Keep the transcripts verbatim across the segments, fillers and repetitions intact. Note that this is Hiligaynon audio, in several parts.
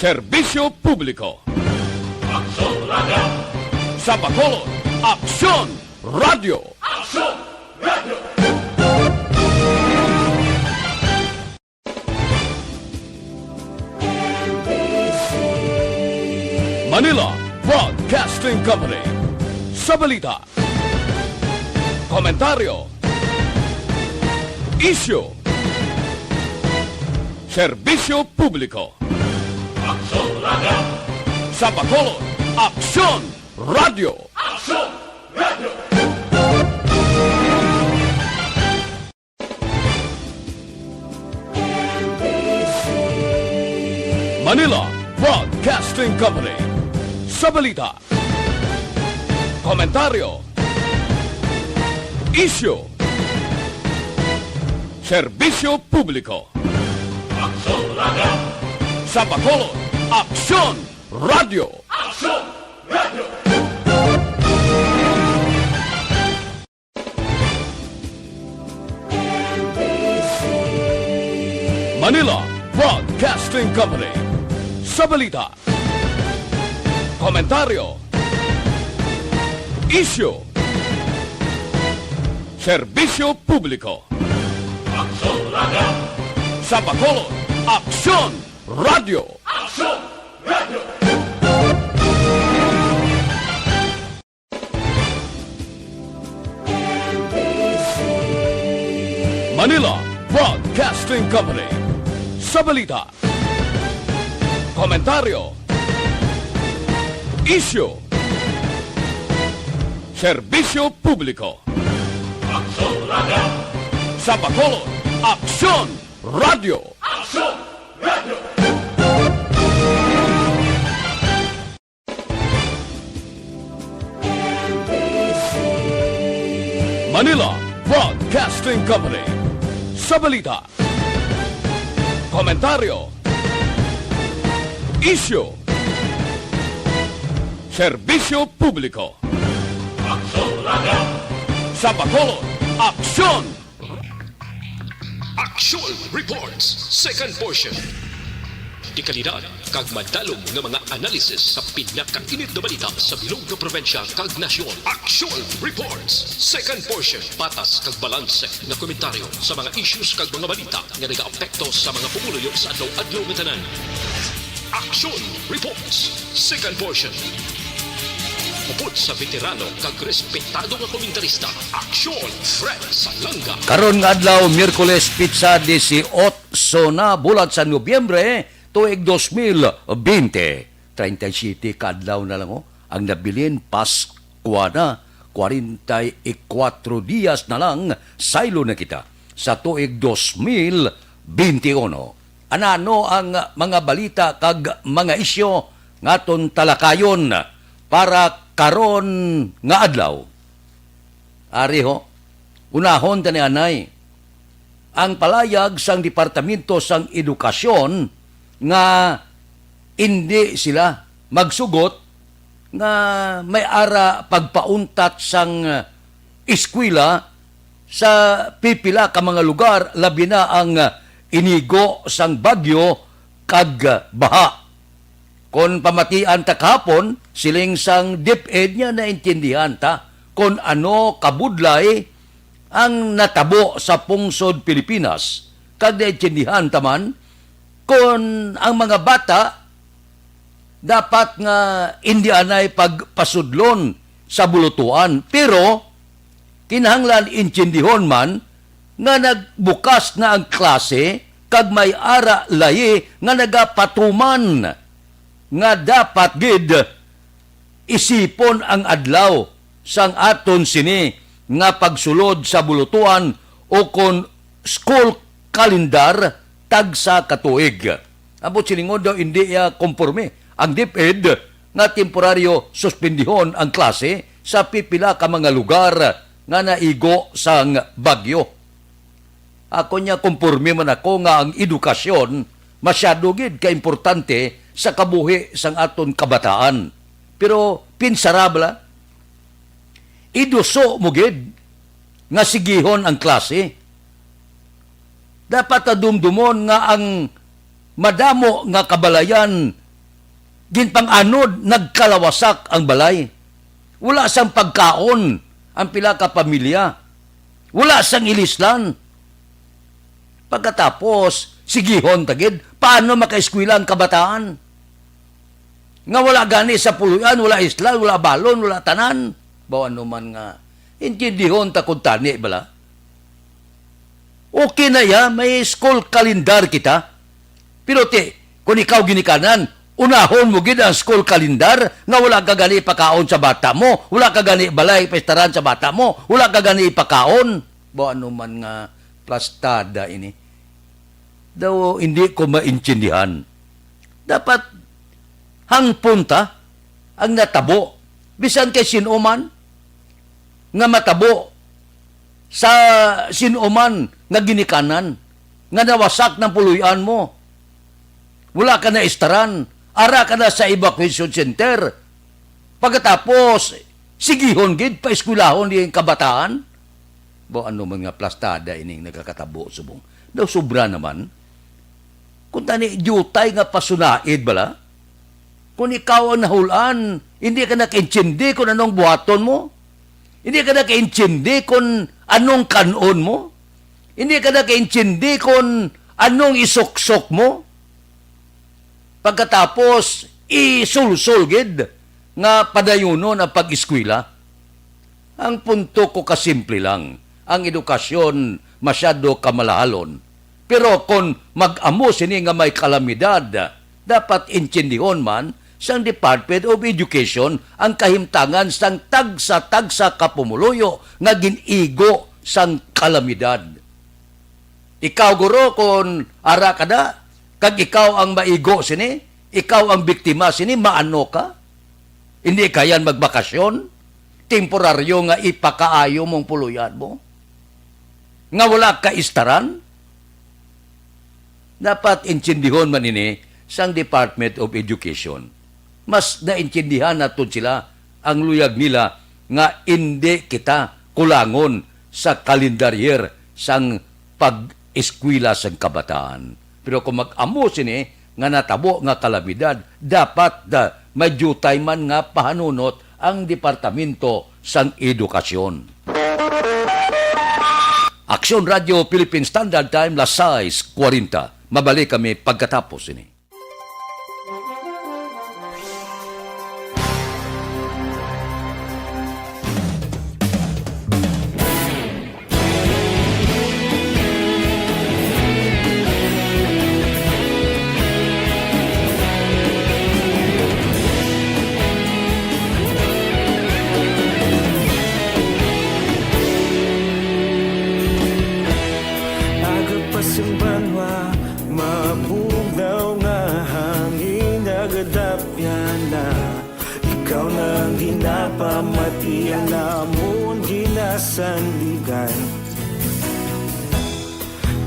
Serbisyo Publiko. Aksyon Radio. Sa Bacolod, Aksyon Radio. Aksyon Radio. Manila Broadcasting Company. Sa balita, komentaryo, isyu, serbisyo publiko. Aksyon Radio. Sa Bacolod, Aksyon Radio. Aksyon Radio. Manila Broadcasting Company. Sa balita, komentaryo, isyu, serbisyo publiko. Aksyon Radio. Sa Bacolod, Aksyon Radio. Aksyon Radio. Manila Broadcasting Company. Sa balita, komentaryo, isyu, serbisyo publiko. Aksyon Radio. Sa Bacolod, Aksyon Radio. Aksyon Radio. Manila Broadcasting Company. Sa balita, komentaryo, isyu, serbisyo publiko. Aksyon Radio. Sa Bacolod, Aksyon Radio. Aksyon Radio. Manila Broadcasting Company. Sa balita, komentaryo, isyu, serbisyo publiko. Aksyon Radio. Sa Bacolod, Aksyon. Aksyon Reports, second portion. Dekalidad kag madalom nga mga analisis sa pinakainit nga balita sa bilog nga probinsya kag nasyon. Aksyon Reports, second portion. Patas kag balanse nga komentaryo sa mga issues kag mga balita nga nagaapekto sa mga pumuluyo sa adlaw-adlaw nga tanan. Aksyon Reports, second portion. Upod sa veterano kag respetado nga komentarista, Aksyon Fred Salanga. Karon nga adlaw, Miyerkules, petsa disiotso na, bulan sa Nobyembre, tuig dos mil bente. Treinta y siete ka adlaw na lang, oh, ang nabilin, Paskwa na. Kwarenta y kuwatro dias na lang, saylo na kita sa tuig dos mil bente uno. Anano ang mga balita kag mga isyu nga aton talakayon para karon nga adlaw? Ari ho, unahon ta ni anay. Ang palayag sang Departamento sang Edukasyon nga indi sila magsugot nga may ara pagpauntat sang eskwela sa pipila ka mga lugar, labi na ang inigo sang bagyo kag baha. Kon pamatian ta kahapon, siling sang DepEd nga naintindihan ta kon ano kabudlay ang natabo sa pungsod Pilipinas, kag naintindihan ta man kon ang mga bata dapat nga indi anay pagpasudlon sa bulutuan. Pero kinahanglan intindihon man nga nagbukas na ang klase kag may ara layi nga nagapatuman nga dapat gid isipon ang adlaw sang aton sini nga pagsulod sa bulutuan, o kon school calendar, tagsa ka tuig. Ambot silingon daw, indi iya komporme ang DepEd nga temporaryo suspendihon ang klase sa pipila ka mga lugar nga naigo sang bagyo. Ako niya, komporme man ako nga ang edukasyon masyado gid kaimportante sa kabuhi sang aton kabataan. Pero pinsara bala, iduso mo gid nga sigihon ang klase. Dapat ta dumdumon nga ang madamo nga kabalayan Ginpang-anod, nagkalawasak ang balay. Wala sang pagkaon ang pila ka pamilya. Wala sang ilislan. Pagkatapos, sigihon ta gid, paano makaeskwela ang kabataan? Nga wala gani sa puloy-an, wala islan, wala balon, wala tanan. Baw ano man nga, intindihon ta kuntani bala. Okay na ya, may school calendar kita. Pero ti, kung ikaw ginikanan, unahon mo gid ang school calendar nga wala ka gani ipakaon sa bata mo, wala ka gani balay pestaran sa bata mo, wala ka gani ipakaon. Baw ano man nga plastada ini. Daw hindi ko maintindihan. Dapat hangpon ta ang natabo, bisan kay sin-o man nga matabo sa sin-o man nga ginikanan, nga nawasak ng puloy-an mo. Wala ka na istaran, ara ka na sa evacuation center. Pagkatapos, sigihon gid, paeskwelahon ang kabataan. Baw ano man nga plastada ining nagakatabo subong. Daw sobra naman. Kung tani, diutay nga pasunaid bala. Kung ikaw ang nahulan, hindi ka nakaintindi kung anong buhaton mo. Hindi ka nakaintindi kung anong kanon mo. Hindi ka nakaintindi kung anong isuksok mo. Pagkatapos, isulsol gid nga padayunon ang pag-eskwela. Ang punto ko kasimple lang, ang edukasyon masyado kamalahalon. Pero kon mag-amo sini nga may kalamidad, dapat intindihon man sang Department of Education ang kahimtangan sang tagsa-tagsa ka pumuluyo nga gin-igo sang kalamidad. Ikaw, guro, kon ara ka da, kag ikaw ang maigo sini, ikaw ang biktima sini, maano ka? Hindi ka yan magbakasyon? Temporaryo nga ipakaayo mong puloy-an mo? Nga wala ka istaran? Dapat intindihon man ini sang Department of Education. Mas naintindihan naton sila ang luyag nila nga indi kita kulangon sa kalendaryer sang pag-eskwela sang kabataan. Pero kung mag-amo sini nga natabo nga kalamidad, dapat, ah, may diutay man nga pahanunot ang Departamento sang Edukasyon. Aksyon Radio Philippine Standard Time, las sais kuwarenta. Mabalik kami pagkatapos sini. Aga pa sang banwa, mabugnaw nga hangin, nagadapyan na. Ikaw na ang ginapamati, ang amon ginasandigan.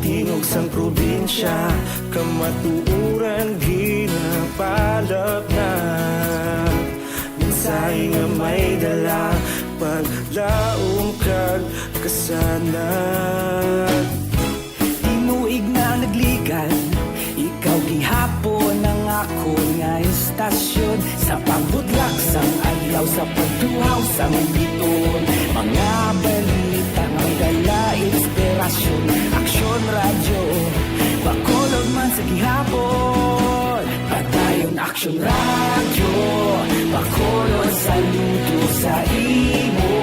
Tingog sang probinsya, kamatuoran ginapalapnap. Mensahe nga may dala, paglaom kag kasanag. Tinuig na nagligan, ikaw gihapon ang akon nga istasyon. Sa pagbudlak sang adlaw, sa pagtuhaw sang biton, mga balita nga dala inspirasyon. Aksyon Radyo, Bacolod man sa gihapon. Padayon Aksyon Radyo, Bacolod, saludo sa imo.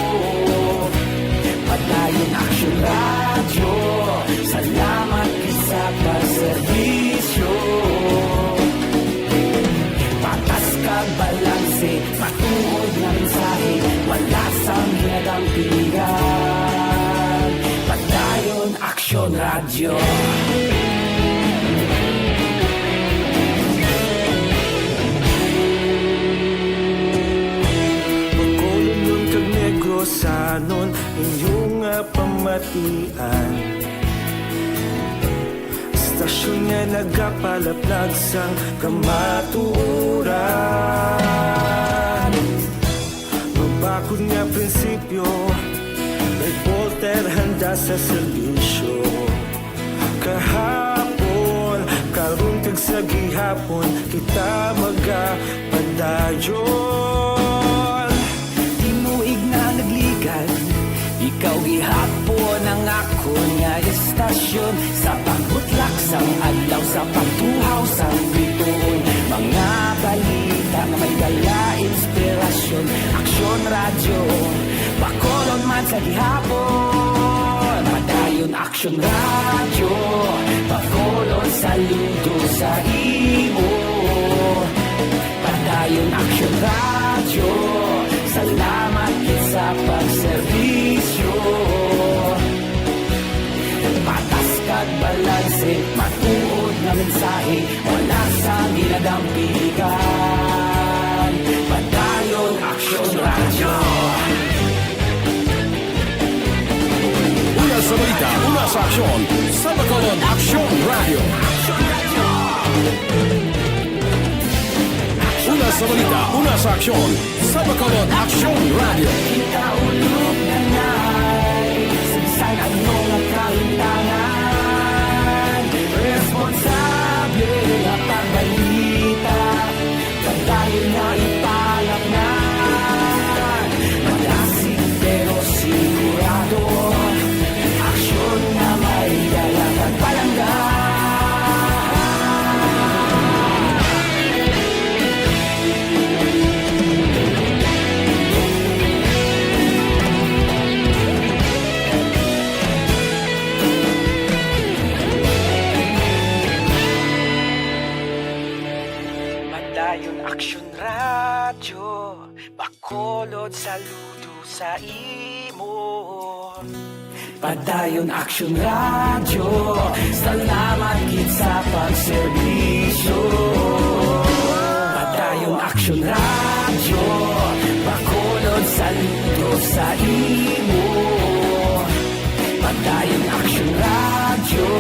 Padayon Aksyon Radyo, salamat gid sa pagserbisyo. Patas kag balanse, matuod nga mensahe, wala sang ginadampingan. Padayon Aksyon Radyo. Bacolodnon kag Negrosanon, inyo nga pamatian. Istasyon nga nagapalaplag sang kamatuoran. Mabakod nga prinsipyo, reporter handa sa serbisyo. Kahapon, karon kag sa gihapon, kita maga Dayon, tinuig na nagligad, ikaw gihapon ang akon nga estasyon. Sa pagbutlak sang adlaw, sa pagtuhaw sang bituon, mga balita nga may dala inspirasyon. Aksyon Radyo, Bacolod man sa gihapon. Padayon Aksyon Radyo, Bacolod, saludo sa imo. Padayon Aksyon Radyo, salamat gid sa pagserbisyo. Patas kag balanse, matuod nga mensahe, wala sang ginadampigan. Padayon Aksyon Radyo. Una sa balita, una sa aksyon, sa Bacolod Aksyon Radyo. Una sa balita, una sa aksyon, sa Bacolod Aksyon Radyo. Kita ulog na na'y sa bisan ano nga kahimtangan, responsable nga pagbalita. Padayon nga ipalapnan, madasig pero sigurado, aksyon nga may dala kag palangga. Padayon Aksyon Radyo, Bacolod, saludo sa imo. Padayon Aksyon Radyo, salamat gid sa pagserbisyo. Padayon Aksyon Radyo, Bacolod, saludo sa imo. Padayon Aksyon Radyo,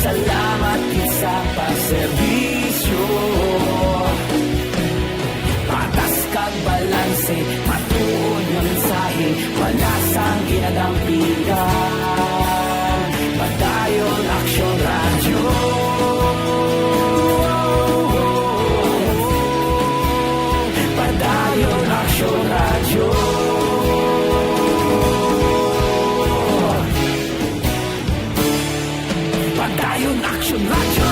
salamat gid sa pagserbisyo. Patas kag balanse, matuod nga mensahe, wala sang ginadampigan. Padayon Aksyon Radyo. Padayon Aksyon Radyo. Padayon Aksyon Radyo.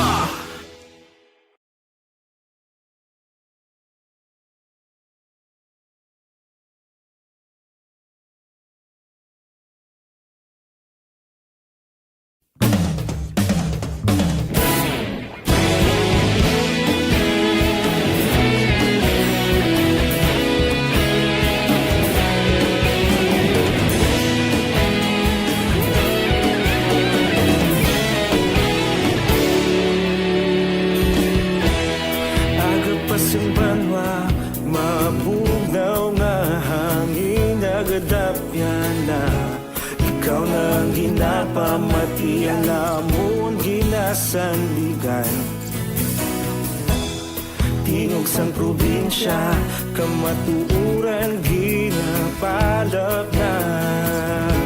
Aga pa sing banwa, mabugnaw nga hangin nagadapyan na. Ikaw na ang ginapamati, ang amon ginasandigan. Tingog sang probinsya, kamatuoran ginapalapnag.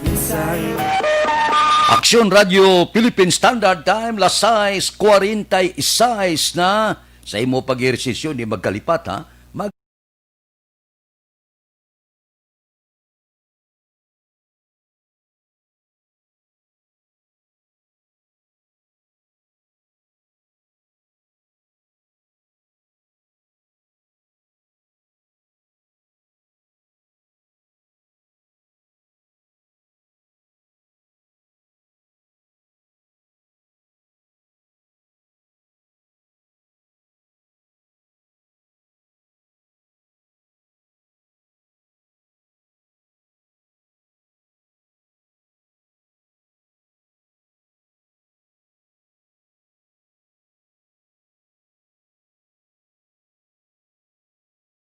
Mensahe. Aksyon Radyo Philippine Standard Time, las sais cuarenta y seis na. Sa imo pag-ehersisyo, di magkalipat, ha? Mag-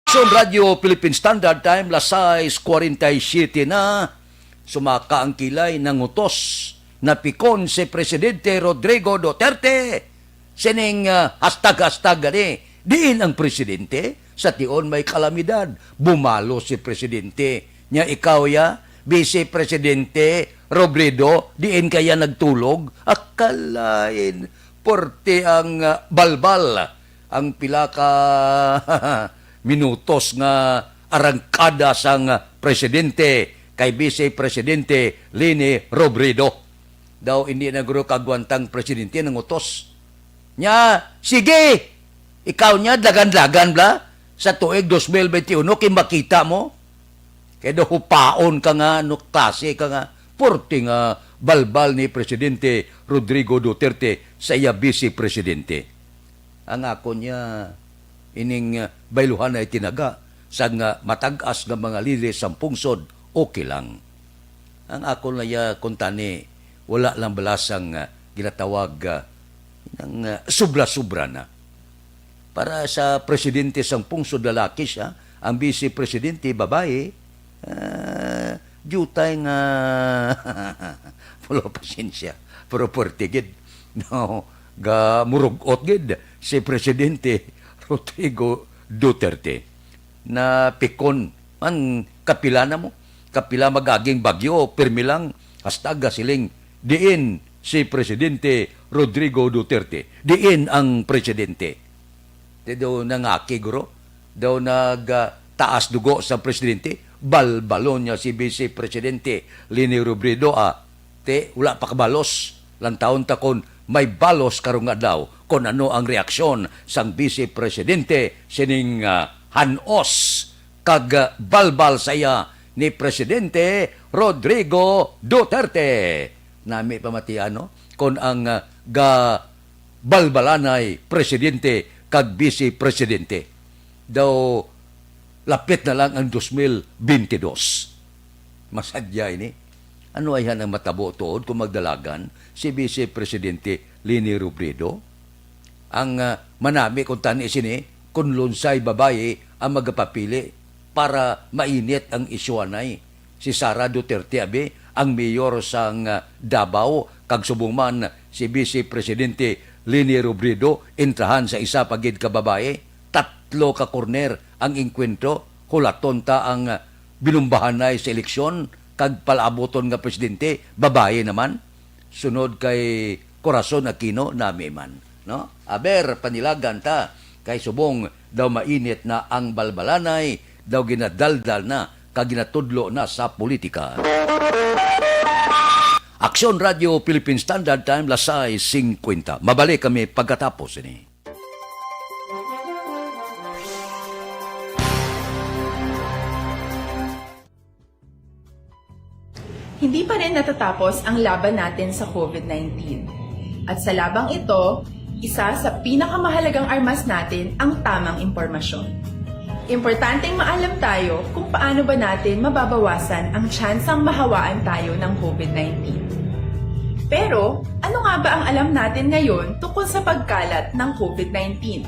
Aksyon Radyo Philippine Standard Time, las sais cuarenta y siete na. Sumaka ang kilay, nangutos, napikon si Presidente Rodrigo Duterte. Sining, ah, hashtag-hashtag gani, diin ang presidente? Sa tion may kalamidad, bumalo si presidente. Nya ikaw, ya, Vice Presidente Robredo, diin kaya nagtulog? Akalain, porte ang, ah, balbal. ang pila ka minutos nga arangkada sang presidente kay Vice Presidente Leni Robredo. Daw hindi na guro kagwantang presidente nang utos. Nya, sige! Ikaw nya, dagan-dagan bla. Sa tuig dos mil benti uno, kay makita mo. Kay daw hupaon ka nga, ano klase ka nga, porte nga balbal ni Presidente Rodrigo Duterte sa iya Vice Presidente. Ang akon niya, ining, ah, bayluhan ay tinaga, sang, ah, matag-as nga mga lider sang pungsod, okay lang. Ang akon na iya, kuntani, wala lang bala sang, ah, ginatawag, ah, ng, ah, sobra-sobra na. Para sa presidente sang pungsod, lalaki siya, ang vice presidente, babae, ah, diutay nga, wala, pasensya, pero puwerte gid. No, ga murugot gid si Presidente Rodrigo Duterte. Napikon man, kapila na mo, kapila magaging bagyo, pirmi lang, hasta gasiling, diin si Presidente Rodrigo Duterte? Diin ang presidente? Ti daw nangaki, guro. Daw nag, ah, taas dugo sa presidente. Balbalon niya si Vice Presidente Leni Robredo, ah. Ti, wala pa kabalos. Lantawon ta kon may balos karong adlaw kon ano ang reaksyon sang Vice Presidente sining, ah, han-os kag, ah, balbal sa iya ni Presidente Rodrigo Duterte. Nami pamatian, no? Kon ang, ah, ga balbalanay presidente kag vice presidente. Daw lapit na lang ang dos mil benti dos. Masadya ini. Ano ayhan ang matabo tuod kung magdalagan si Vice Presidente Leni Robredo? Ang, ah, manami kuntani sini kung lunsay babayi ang magapapili para mainit ang isyu anay. Si Sara Duterte abi ang mayor sang, ah, Davao, kag subong man si Vice Presidente Leni Robredo, entrahan sa isa pa gid ka babayi. Tatlo ka korner ang engkwentro. Hulaton ta ang, ah, binumbahanay sa eleksyon kag palaabuton nga presidente, babayi naman. Sunod kay Corazon Aquino, nami man, no? Aber, panilagan ta, kay subong daw mainit na ang balbalanay, daw ginadaldal na kag ginatudlo na sa politika. Aksyon Radio Philippine Standard Time, las sais singkwenta. Mabalik kami pagkatapos ini. Hindi pa rin natatapos ang laban natin sa covid nineteen. At sa labang ito, isa sa pinakamahalagang armas natin ang tamang impormasyon. Importanteng maalam tayo kung paano ba natin mababawasan ang tsansang mahawaan tayo ng covid nineteen. Pero, ano nga ba ang alam natin ngayon tungkol sa pagkalat ng covid nineteen?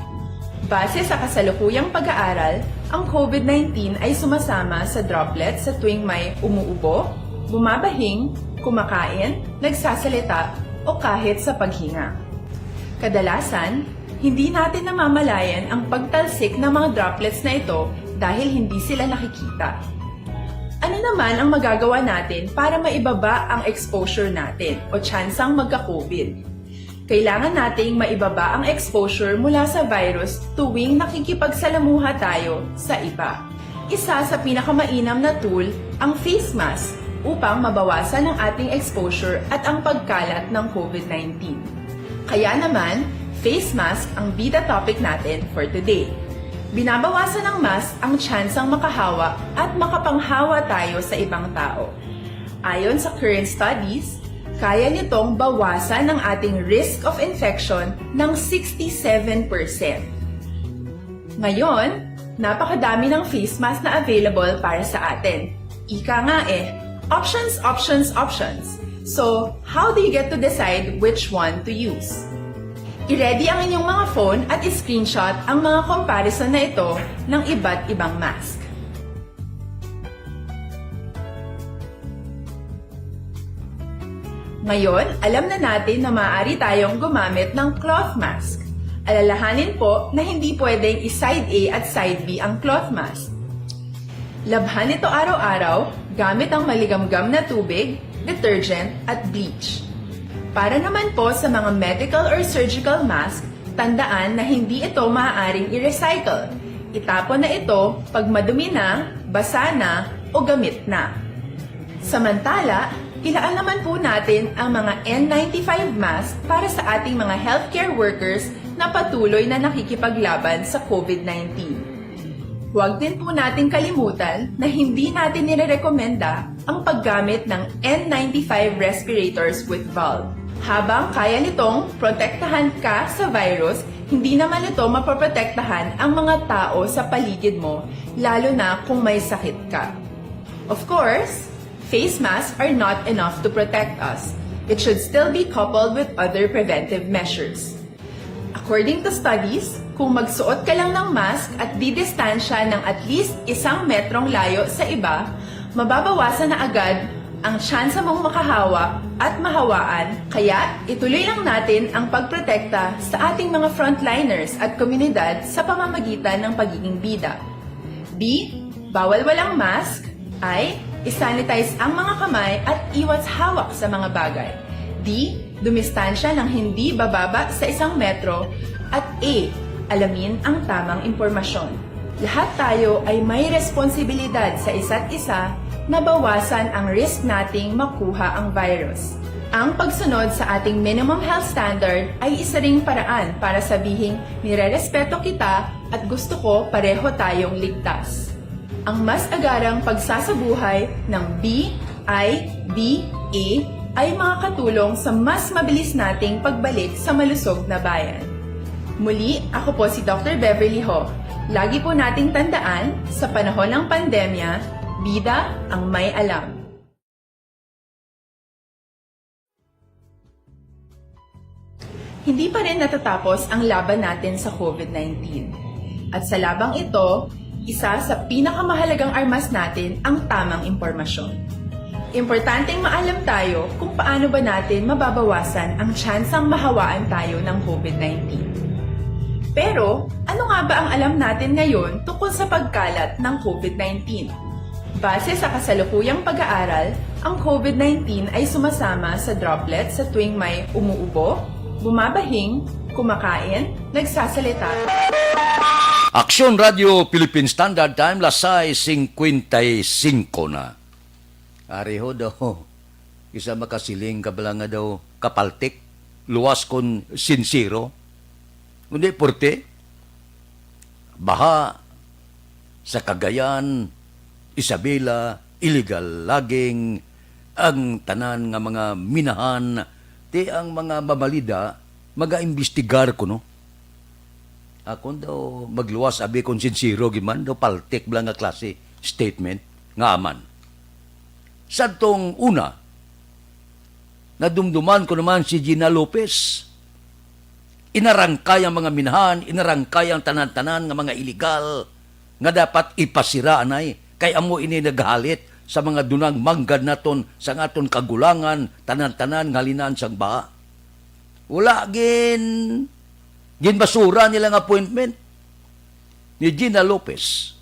Base sa kasalukuyang pag-aaral, ang covid nineteen ay sumasama sa droplets sa tuwing may umuubo, bumabahing, kumakain, nagsasalita, o kahit sa paghinga. Kadalasan, hindi natin namamalayan ang pagtalsik ng mga droplets na ito dahil hindi sila nakikita. Ano naman ang magagawa natin para maibaba ang exposure natin o tsansang magka-covid? Kailangan nating maibaba ang exposure mula sa virus tuwing nakikipagsalamuha tayo sa iba. Isa sa pinakamainam na tool ang face mask upang mabawasan ang ating exposure at ang pagkalat ng covid nineteen. Kaya naman, face mask ang bida topic natin for today. Binabawasan ng mask ang tsansang makahawa at makapanghawa tayo sa ibang tao. Ayon sa current studies, kaya nitong bawasan ang ating risk of infection ng sixty-seven percent. Ngayon, napakadami ng face mask na available para sa atin. Ika nga eh, options, options, options. So, how do you get to decide which one to use? I-ready ang inyong mga phone at i-screenshot ang mga comparison na ito ng iba't ibang mask. Ngayon, alam na natin na maaari tayong gumamit ng cloth mask. Alalahanin po na hindi pwedeng i-side A at side B ang cloth mask. Labhan ito araw-araw gamit ang maligamgam na tubig, detergent, at bleach. Para naman po sa mga medical or surgical mask, Tandaan na hindi ito maaaring i-recycle. Itapon na ito pag madumi na, basa na, o gamit na. Samantala, ilaan naman po natin ang mga N ninety-five mask para sa ating mga healthcare workers na patuloy na nakikipaglaban sa COVID nineteen. Huwag din po natin kalimutan na hindi natin nirerekomenda ang paggamit ng N ninety-five respirators with valve. Habang kaya nitong protektahan ka sa virus, hindi naman ito mapoprotektahan ang mga tao sa paligid mo, lalo na kung may sakit ka. Of course, face masks are not enough to protect us. It should still be coupled with other preventive measures. According to studies, kung magsuot ka lang ng mask at didistansya ng at least isang metrong layo sa iba, mababawasan na agad ang tsansa mong makahawa at mahawaan, kaya ituloy lang natin ang pagprotekta sa ating mga frontliners at komunidad sa pamamagitan ng pagiging bida. B, bawal walang mask. I, isanitize ang mga kamay at iwas hawak sa mga bagay. D, dumistansya ng hindi bababa sa isang metro. At E, alamin ang tamang impormasyon. Lahat tayo ay may responsibilidad sa isa't isa na bawasan ang risk nating makuha ang virus. Ang pagsunod sa ating minimum health standard ay isa ring paraan para sabihing nirerespeto kita at gusto ko pareho tayong ligtas. Ang mas agarang pagsasabuhay ng B I D A ay makakatulong sa mas mabilis nating pagbalik sa malusog na bayan. Muli, ako po si Doctor Beverly Ho. Lagi po nating tandaan, sa panahon ng pandemya, bida ang may alam. Hindi pa rin natatapos ang laban natin sa COVID nineteen. At sa labang ito, isa sa pinakamahalagang armas natin ang tamang impormasyon. Importanteng maalam tayo kung paano ba natin mababawasan ang tsansang mahawaan tayo ng COVID nineteen. Pero, ano nga ba ang alam natin ngayon tungkol sa pagkalat ng COVID nineteen? Base sa kasalukuyang pag-aaral, ang COVID nineteen ay sumasama sa droplet sa tuwing may umuubo, bumabahing, kumakain, nagsasalita. Aksyon Radio Philippine Standard Time, las sais cincuenta y cinco na. Ari ho daw, isa makasiling ka bala nga daw kapaltik, luwas kon sinsiro. Kundi porte, baha sa Cagayan, Isabela, illegal logging, ang tanan nga mga minahan, ti ang mga mamalida magaimbestigar kuno. Akon daw magluwas abi kon sinsiro gid man daw paltik bala nga klase statement nga aman. Sadtong una, nadumduman ko naman si Gina Lopez. Inarangkay ang mga minahan, inarangkay ang tanan-tanan nga mga illegal nga dapat ipasira anay, kay amo ini naghalit sa mga dunang manggad naton, sang aton kagulangan, tanan-tanan nga halinan sang baha. Wala gin ginbasura nila nga appointment ni Gina Lopez.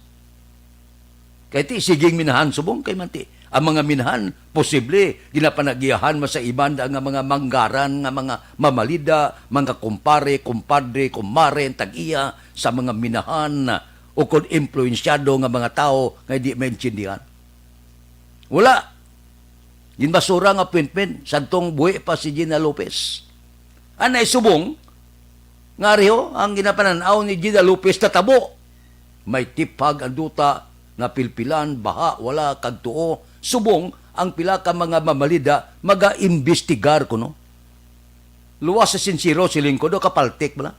Kay ti siging minahan subong kay man ti ang mga minahan posible ginapanagiahan man sa iban nga mga manggaran nga mga mamalida, mga kumpare, kumpadre, kumare, tag-iya sa mga minahan o kon impluwensyado nga mga tawo nga di maintindihan. Wala. Ginbasura ang appointment sadtong buhi pa si Gina Lopez. Anay subong nga ari ho ang ginapanan-aw ni Gina Lopez natabo. May tiphag ang duta nga pilpilan, baha, wala kag tuo, subong ang pila ka mga mamalida magaimbestigar kuno. Luwas sa sinsiro, siling ko, do kapaltik bala.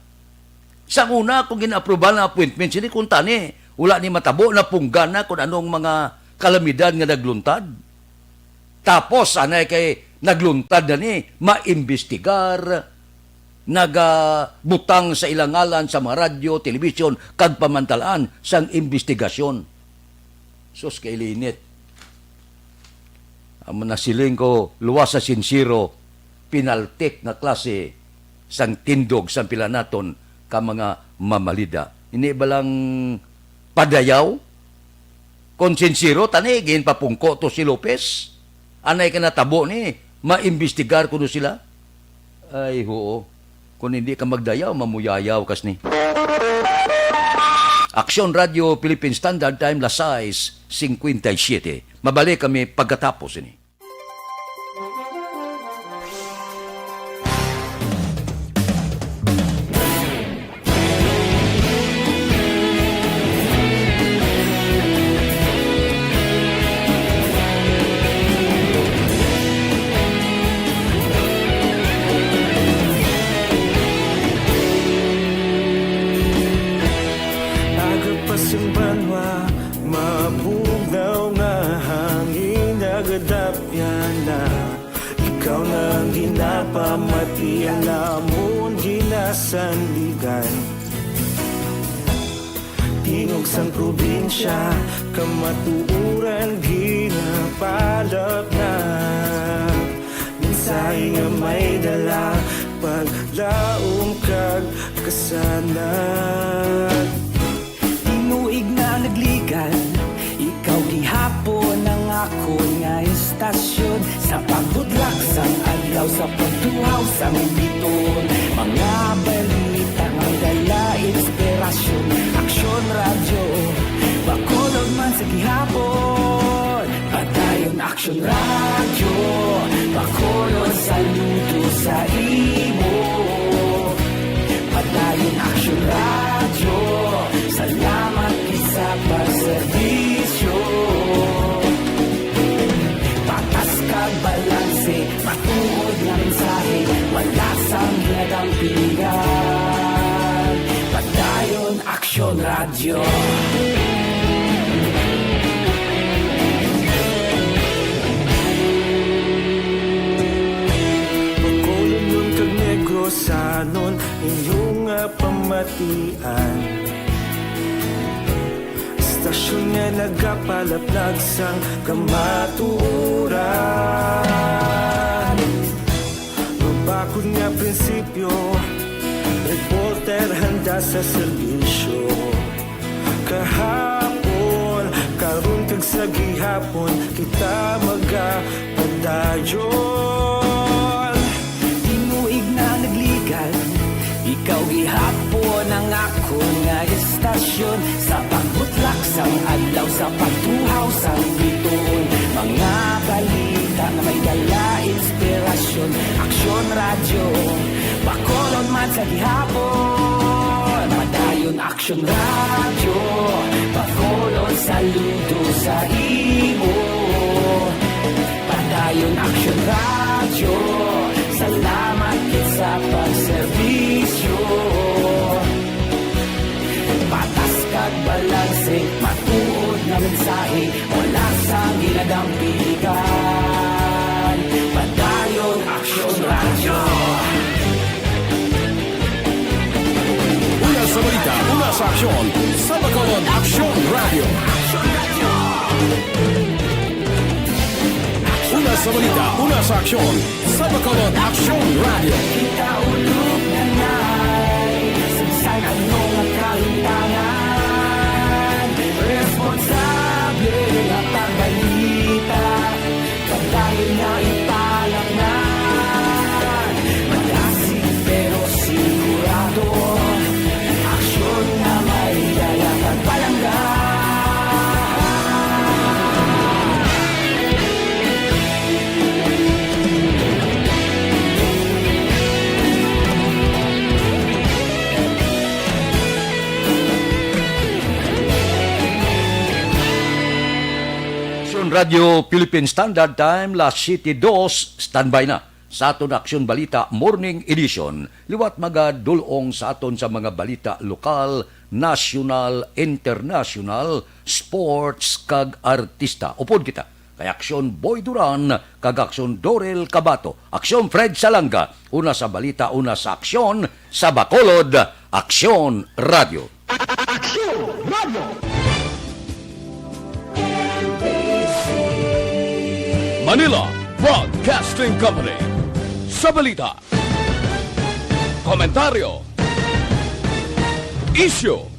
Sa una, kung gin-aprobahan ang appointment sini, kung tani, wala ni matabo, napunggan na kung anong mga kalamidad nga nagluntad. Tapos, anay kay nagluntad na ni, maimbestigar, nagabutang sa ilang ngalan sa mga radyo, telebisyon, kag pamantalaan sang imbestigasyon. Sus, kay linit. Amo na siling ko, luwas sa sinsiro, pinaltik nga klase sang tindog sang pila naton ka mga mamalida. Ini balang padayaw? Kon sinsiro, tani, ginpapungko to si Lopez. Anay ka natabo ni, maimbestigar kuno sila. Ay, huo. Kung hindi ka magdayaw, mamuyayaw kas ni. Aksyon Radio Philippine Standard Time, las sais cincuenta y siete. Mabalik kami pagkatapos ini. Aga pa sing banwa, mabugnaw nga hangin nagadapyan na. Ikaw na ang ginapamati, ang amon ginasandigan. Tingog sang probinsya, kamatuoran ginapalapnap. Mensahe nga may dala, paglaom kag kasanag. Tinuig na nagligan, ikaw gihapon ang akon nga istasyon. Sa pagbudlak sang adlaw, sa pagtuhaw sang biton, mga balita nga dala inspirasyon. Aksyon Radyo, Bacolod man sa gihapon. Padayon Aksyon Radyo, Bacolod, saludo sa imo. Padayon Aksyon Radyo, salamat gid sa pagserbisyo. Patas kag balanse, matuod nga mensahe, wala sang ginadampigan. Padayon Aksyon Radyo. Bacolodnon kag Negrosanon, inyo nga pamatian. Istasyon nga nagapalaplag sang kamatuoran. Mabakod nga prinsipyo, reporter handa sa serbisyo. Kahapon, karon kag sa gihapon, kita magapadayon. Tinuig na nagligan, ikaw gihapon ang akon nga istasyon. Sa pagbutlak sang adlaw, sa pagtuhaw sang bituon, mga balita nga may dala inspirasyon. Aksyon Radyo, Bacolod man sa gihapon. Padayon Aksyon Radyo, Bacolod, saludo sa imo. Padayon Aksyon Radyo, salamat gid sa pagserbisyo. Patas kag balanse, matuod nga mensahe, wala sang ginadampigan. Padayon Aksyon Radyo. Una sa balita, una sa aksyon, sa Bacolod, Aksyon Radyo. Una sa balita, una sa aksyon, sa Bacolod, Aksyon Radyo. Kita ulog na nay, sa bisan ano nga kahimtangan, responsable nga pagbalita. Padayon nga ipalangnan, malasig pero sigurado, aksyon nga may dala kag palangga. Aksyon Radyo Philippine Standard Time, las siyete dos, standby na sa aton Aksyon Balita Morning Edition. Liwat magadul-ong sa aton sa mga balita lokal, nasyonal, internasyonal, sports, kag artista. Upod kita kay Aksyon Boy Duran kag Aksyon Dorel Cabato, Aksyon Fred Salanga, una sa balita, una sa aksyon, sa Bacolod, Aksyon Radyo. Aksyon Radyo. Manila Broadcasting Company. Sa balita, komentaryo, isyu,